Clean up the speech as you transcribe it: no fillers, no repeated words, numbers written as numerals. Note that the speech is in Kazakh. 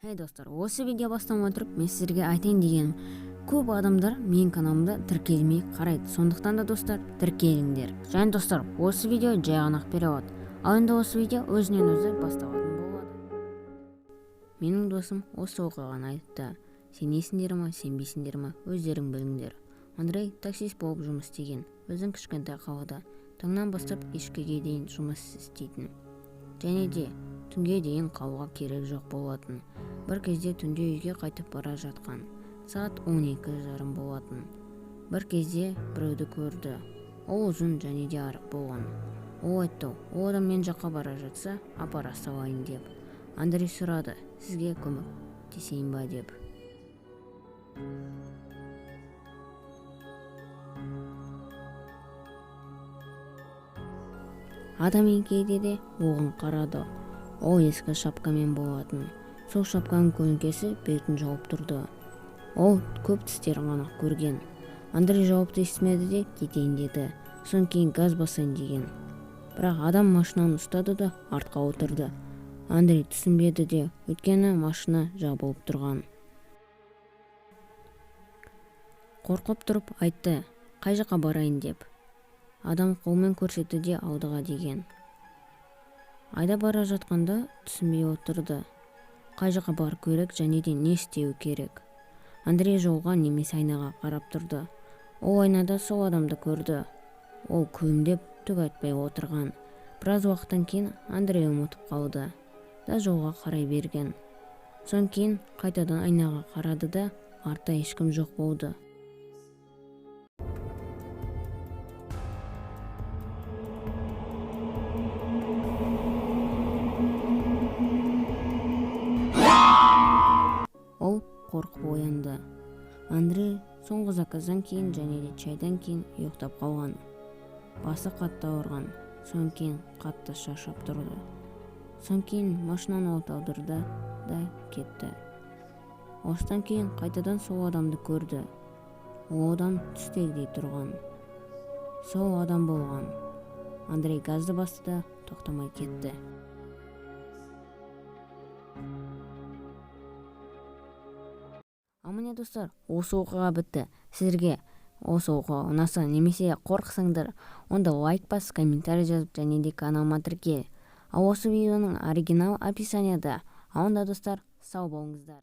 Хей, достар, осы видео бастамай отырып, мен сіздерге айтайын дегенім: көп адамдар менің каналымда тіркелмей қарайды. Сондықтан да, достар, тіркеліңдер. Және, достар, осы видео жай ғана бере алады. Ал енді осы видео өзінен өзі басталатын болады. Менің досым осы оқиғаны айтты. Сенесіңдер ма, сенбейсіңдер ма, өздерің біліңдер. Андрей таксист болып жұмыс істеген. Біздің кішкентай қалада таңнан бастап кешкіге дейін жұмыс істейтін және де түнге дейін қалуға керек жоқ болатын. Бір кезде түнде үйге қайтып бара жатқан. Сағат 12:30 болатын. Бір кезде біреуді көрді. Ол ұзын және де арық болған. Ол айтты, ол адам мен жаққа бара жатса, апара салайын деп. Андрей сұрады, сізге көмектесейін ба деп. Адам еңкейді де оған қарады. Ол ескі шапкамен болатын. Сол шапканың көлеңкесі бетін жауып тұрды. Ол көп тістерін ғана көрген. Андрей жауапты естімеді де кетейін деді. Содан кейін газ басайын деген. Бірақ адам машинаны ұстады да артқа отырды. Андрей түсінбеді де, өйткені машина жабылып тұрған. Қорқып тұрып айтты, қай жаққа барайын деп. Адам қолмен көрсетті де алдыға деген. Айда бара жатқанда түсінбей отырды. Қай жаққа бару керек және де не істеу керек. Андрей жолға немесе айнаға қарап тұрды. Ол айнада сол адамды көрді. Ол күлімдеп түк айтпай отырған. Біраз уақыттан кейін Андрей ұмытып қалды да жолға қарай берген. Содан кейін қайтадан айнаға қарады да артта ешкім жоқ болды. Ол қорқып оянды. Андрей соңғы заказдан кейін және де чайдан кейін ұйықтап қалған. Басы қатты ауырған. Содан кейін қатты шаршап тұрды. Содан кейін машинаны оталдырды да кетті. Осыдан кейін қайтадан сол адамды көрді. Ол адам түстегідей тұрған. Сол адам болған. Андрей газды басты да тоқтамай кетті. Ал міне, достар, осы оқиға бітті. Сіздерге осы оқиға ұнаса немесе қорықсаңдар, онда лайк бас, комментарий жазып және де каналыма тіркел. Ал осы видеоның оригинал описанияда. Ал онда, достар, сау болыңыздар.